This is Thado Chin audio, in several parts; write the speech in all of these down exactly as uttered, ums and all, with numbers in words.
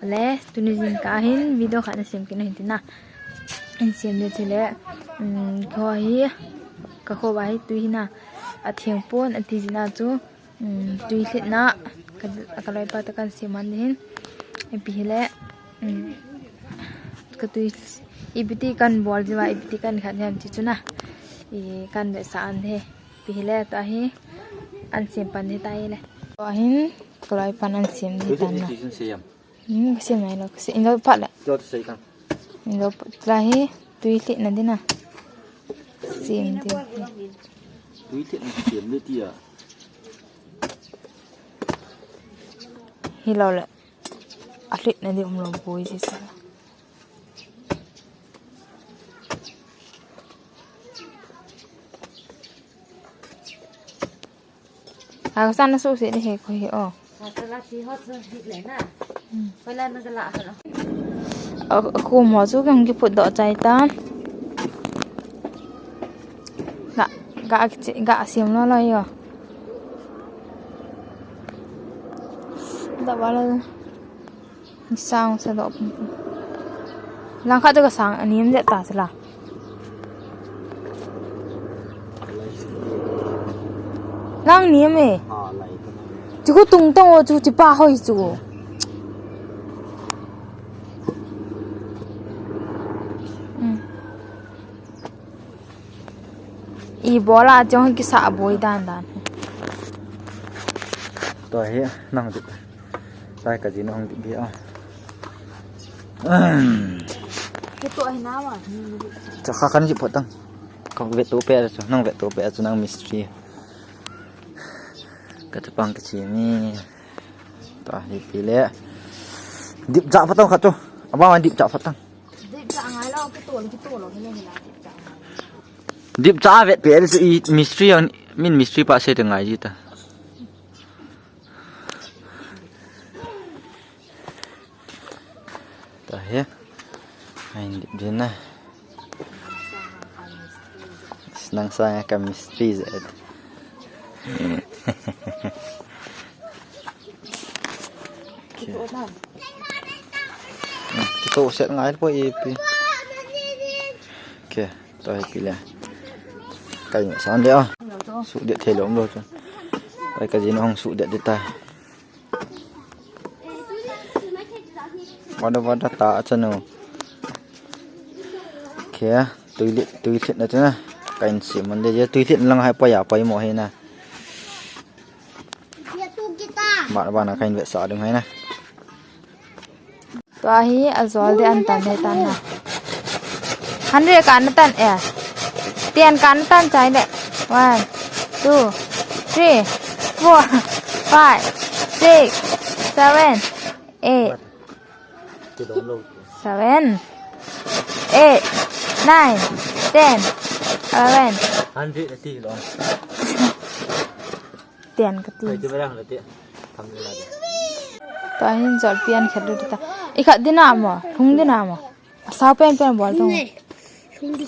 Le, tuni jingkah hin video khat na sem kit na hin tina. Hin sem le chule, um, kho hi, ka kho ba hi tui hina. A theng pon, a ti jina chu, um, tui lhitna, ka, ka loipa to kan sem an hin. Ipi hile, um, ka tui, ipi ti kan bol jiu va, ipi ti kan khat hiam ti chu na. I kan vetsah an he. Ipi hile, tua hi, an sem pan hi ta hile. Tua hin, ka loipan an sem hi ta na. Hmm, ka sem nai lo, ka sem, in lo phat le. Cho tu sei kan. In lo phat la hi, tui lhitna ding na. Sem ding. Tui lhitna sem le ti a. Hi lo le. A lhitna ding um lo poi si sa. A, sana su se de he ko he o. Sa la ti hot so hit le na. Hmm. Ko la na ka la ha lo. A, a, ko mo su kan ki put do chai tan. Ga, ga, ga sim lo lo yo. Da ba lo. Sang sa do. Lang khat chu ka sang a nem jep ta sela. Lang nem e. Chu ko tung tong o chu chi pa hoi chu. Hmm. I bol a chong kisa boi dan dan. Tua hi nang dip. Tua hi ka jinu hung dip hi a. Kito hi na ma. Cha kha kan ji potang. Ka vet to pe chu, nang vet to pe chu nang mistri. Ka chapang ka chi ni. Tua hi pi le. Dip cha potang kha chu. Aba dip cha potang. Dip cha ngai lo, kito lo, kito lo, kito lo. Dip cha vet pe chu i mistri ang, min mistri pa se te ngai ji ta. Ta he. Ai dip din na. Nang sanga ka mistri je. Okay. Kito set ngai po ipi. Okay, to ipi le. Kai san le a. Su de thei lom lo chu. Kai ka jinu hung su de de ta. Wada wada ta a chanu. Okay, tui lhit, tui lhit na chu na. Ka in sim man de, tui lhit lang hai pa ya pa mo hai na. Mat bana ka in vetsah ding hai na. Tua hi a jol de an tan he tan na. Hundred ka na tan e. Ten ka na tan chai le. One, two, three, four, five, six, seven, eight. Seven, eight, nine, ten, eleven. Hundred ati lo. Ten ka ti. Tua hin jol pian khat lu ta. I khat dina mo, lhung dina mo. Asao pen pen bol tong. Lhung di.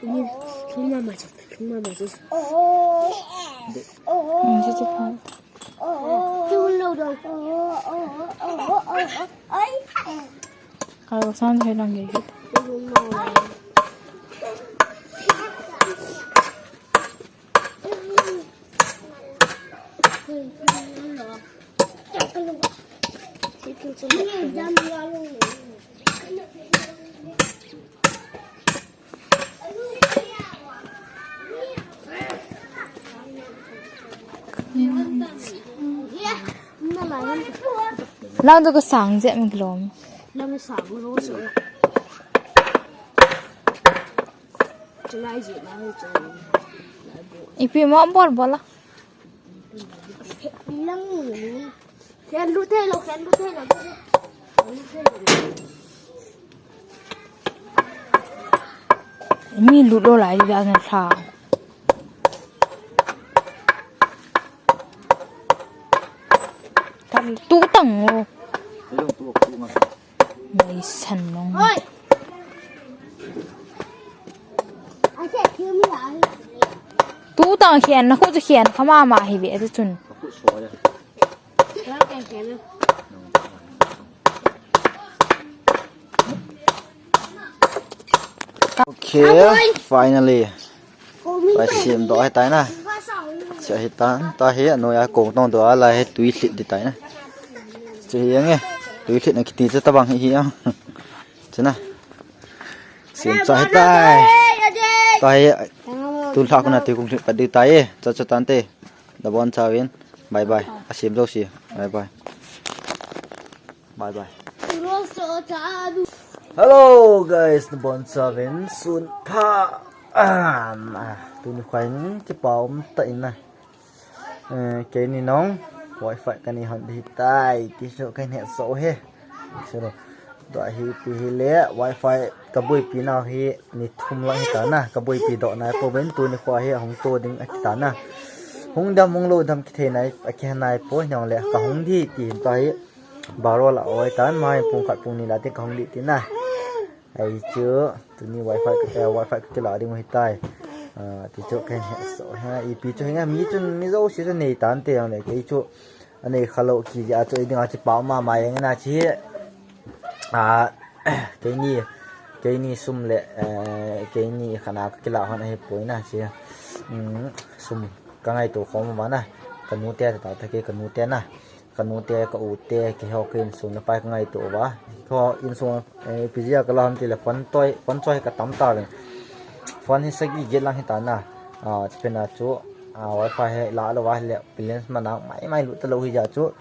Lhung di. Lhung ma ma chu. Lhung ma ma chu. Hmm, chu chu pha. Lhung lo dong. Ka lo san thei lang ge. Lang tu ka sang je mi lom. Lang sang lo so. Ipi mo bol bol a. Lang ni. Khen lu thei lo, khen lu thei lo. Mi lut lo lai dia na sa. Tu tang o. Mai san nong. Tu tang khen na khu chu khen kha ma ma hi ve tu chun. Khen khen. Okay, finally. Tua hi semdoh ahitai na. Hiche ahitan, tua hi anoiya kong tongdoh a, lai hi tui lhit ding tai na. Hiche hi ange, tui lhit na kiti chu tobang hi hi ang. Hiche na. Semcha ahitai. Tua hi tulha kona tui kong lhit pat ding tai. Cha cha tante. Nabonchauvin bye bye. Asem jouse bye bye. Bye bye. Hello guys, nabonchauvin sun pha. Ah, tuni khoa hin kipa um tah in na. Eh, keini nong wifi kanei hon ding tai, ti chu kahin hetsah u hi. Silo. Tua hi ipi hile, wifi kaboipi nau hi ni thum lang hita na, kaboipi doh nai pouvin, tuni khoa hi ahung to ding ati ta na. Hung dam, hung lou dam kithei nai, akiha nai poi, nong le, kahung ding ti hin tua hi. Baro lah a oi tan, mai pung khat pung ni lah tin kahung ding ti na. Ahi chu, tuni wifi ka, eh, wifi kakila ding u hitai. Ah, ti chu kahin hetsah u hi, ipi chu hi nga, mi chun, mi jouse chu nei tante jong le, kei chu, anei khalou kiti a chu, ei dinga kipa mama jeng na chu hi. Ah, keini, keini sum le, eh, keini khat a kakila hon ahipoi na chu hi. Um, sum kangaito khom uva na. Kanu te ta ta, kei kanu te na. Kanu te, ka u te, keiho ka insung le pai kangaito uva. Keiho insung, eh, ipi jeh a kala ham tile phone toh, phone choi katam tauvin. Phone hi sagi get lang hita na. Ah, chuphat na chu, ah, wifi hi la lou va hile balance mana mai mai lut talou hi jeh a chu.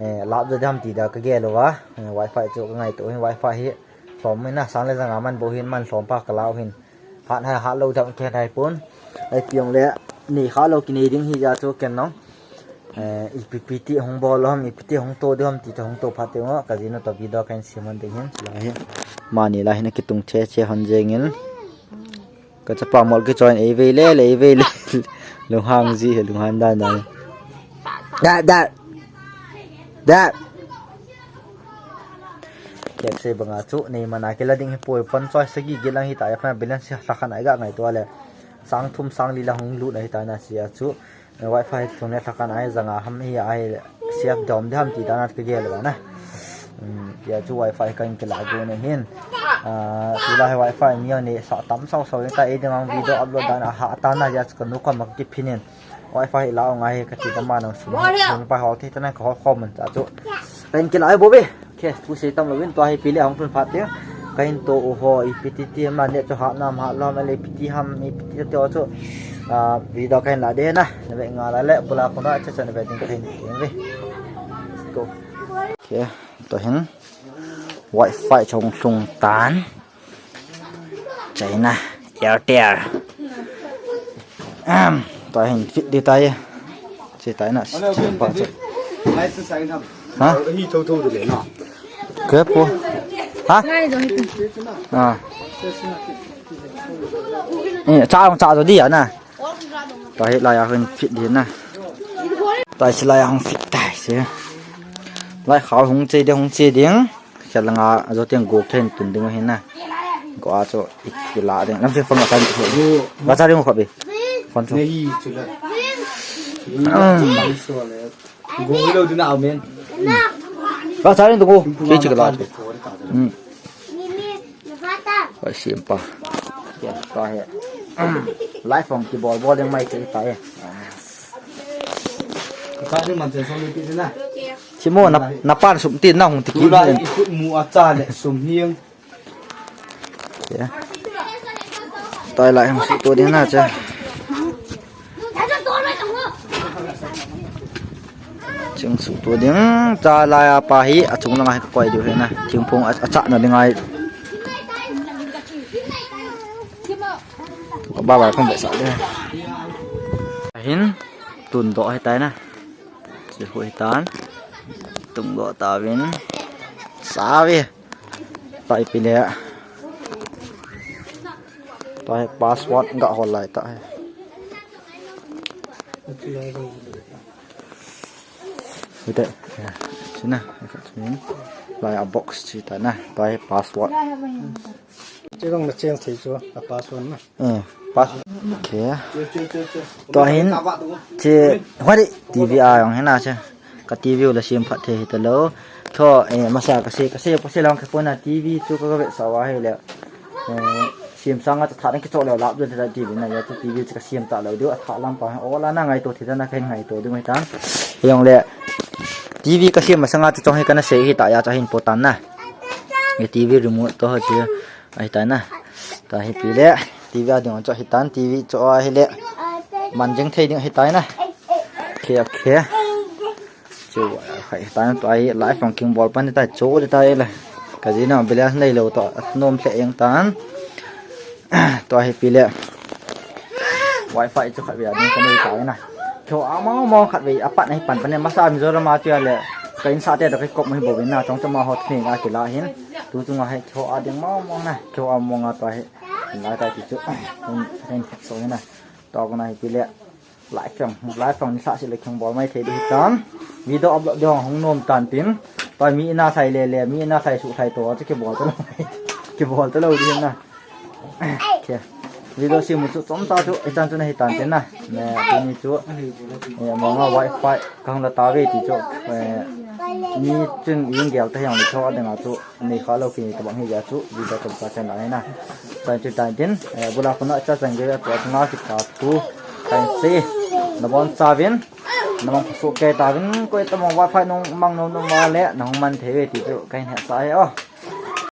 Eh, lap jo ding ham ti dia kagel uva. Eh, wifi chu kangaito u hin, wifi hi lhom u hin na, sang le janga man bou hin, man lhom pha kala u hin. Hat hai, hat lou dam kei hai pon. Ipi jong le, nei khalou kinei ding hi jeh a chu ken nong. Eh, ipi pi ti hung bol lou ham, ipi ti hung to ding ham ti chu hung to phat teng u, ka jinu toh video kahin sem hon ding hin, chulai hin. Mani lai hin akitung che che hon jeng in. Ka chapa mol kichoi in, ei vei le, le, ei vei le. Lunghang ji hi, lunghan dan dan. Dad, dad. Dad. Kei sei banga chu, nei mana kila ding hi poi, phone choi sagi get lang hita, ya phone balance hi lha khat a iga ngaito le. Sang thum, sang li la hung lut na hita na chu a chu. Wifi thum le lha khat a janga ham hi a hi save dom ding ham ti dan a kagel uva na. Um, ya chu wifi kahin kila gon ahin. Ah, tulai hi wifi mi jong nei sa tam sao sao ta, ei dinga video upload dan a ha ta na ya chu kanu koma kakiphin in. Wifi la u ngai kati ta ma nang sum, sum pa hol thei ta na kahol khom man cha chu. Kahin kila hi bou ve. Kei thu sei tam louvin tua hi ipi le ahung lhun phat teng. Kahin to u ho, ipi ti ti ham, net chu hat nam hat lou ham, le ipi ti ham, ipi ti ti ho chu. Ah, video kahin la ding na. Na ve nga la le, bula khun a cha cha na ve ding kahin ti ve. Let's go. Okay, tua hin. Wifi chu hung lhung tan. China, Airtel. Am, tua hin fit ding tai. Che tai na, che pa che. Lai tu sai tham. Ha? Hi tho tho de le na. Ke po. Ha? Ngai jo hi. Ah. Eh, cha cha jo di ya na. Tua hi lai a hin fit ding na. Tua hi lai a hung fit tai se. Lai khao hung che ding, hung che ding. Khel langa, ajo teng gok thei in tun ding ahi na. Gok a chu, i, ila ding. Lam se phone ka tan. Ba cha ding ko be. Phone chu. Nei chu la. Um. Go lo ding na men. Ba cha ding ko. Ke chi ka la chu. Hmm. Ba sim pa. Ya, ta he. Live phone ki bol bol ding mai ke ta he. Ka ding man chen song ni ti na. Simo na, na pan sum ti na hung ti ki. Tulai i khut mu a cha le sum hiang. Ya. Tua lai hung suhto ding na cha. Ching suhto ding cha lai a pa hi a chung langa hi ka koi diu hi na. Thingphung a, a cha na ding ai. Ka ba ba khong be sa ding. Hin tun doh hi tai na. Chi hui tan. Tung doh ta vin. Sa ve. Tai pi le. Tai password ga hol lai ta. Hite. Sina. Lai a box chi ta na. Tai password. Che dong na change thei chu a password na. Eh, pass. Okay. Tua hin, che, hwari T V a jong hina che. Ka T V u la sim phat thei hita lou. Tho, eh, masa ka se, ka se, pa se long ka pona T V chu ka, ka ve sa wa hi le. Eh, Siam sanga chu tha ding kichoh leu lap jo thei ta TV na, ya chu TV chu ka siam ta lou diu, a tha lam pa, o la na ngaito thei ta na, kahin ngaito diu mai tan. Hijongle TV ka siam masanga chu chong hi kana sei hi ta, ya chu hin po tan na. Hi TV remote to ho chu ahi ta na. Ta hi pi le, TV a ding chu ahi tan, TV chu ahi le. Man jing thei ding ahi ta na. Okay, okay. Chu khai tan, tua hi live phone kingbol pan ta chu de ta le. Ka jina balance nei lou to, nom hle jeng tan. Tua hi pi le. Wi-Fi chu khat ve a ding ka nei ta na. Kho a mong mong khat ve a pat na hi pan pan ne, masa Mizoram a chu le. Ka insung te to ka kop mo hi bou vin na, chong chama ho thei na kila hin. Tu chunga hi kho a ding mong mong na, kho a mong a tua hi. Lai ta ti chu. Hun, hin so na. Tua ko na hi pi le. Live phone, live phone ni sa si le kingbol mai thei di tan. Video upload ding hung nom tan tin. Tua mi ina sai le le, mi ina sai su sai to, chu kibol ta lou. Kibol ta lou di na. Okay. Video siam u chu chom ta chu, ichan chu na hi tan tin na. Ne, tuni chu. Eh, mong a Wi-Fi kang la ta ve ti chu. Eh, mi chun ing gel ta hiang le chu a ding a chu. Nei kha lou kini tabang hi ja chu, video chom sa chen la hi na. Tan chu tan tin, eh, bula khuna cha chang ge, tua chunga ki ta tu, tan se, na bon sa vin, na mong phasu ke ta vin, koi ta mong Wi-Fi nung mang nom nom ma le, na hung man thei ve ti chu, kahin he sa he o.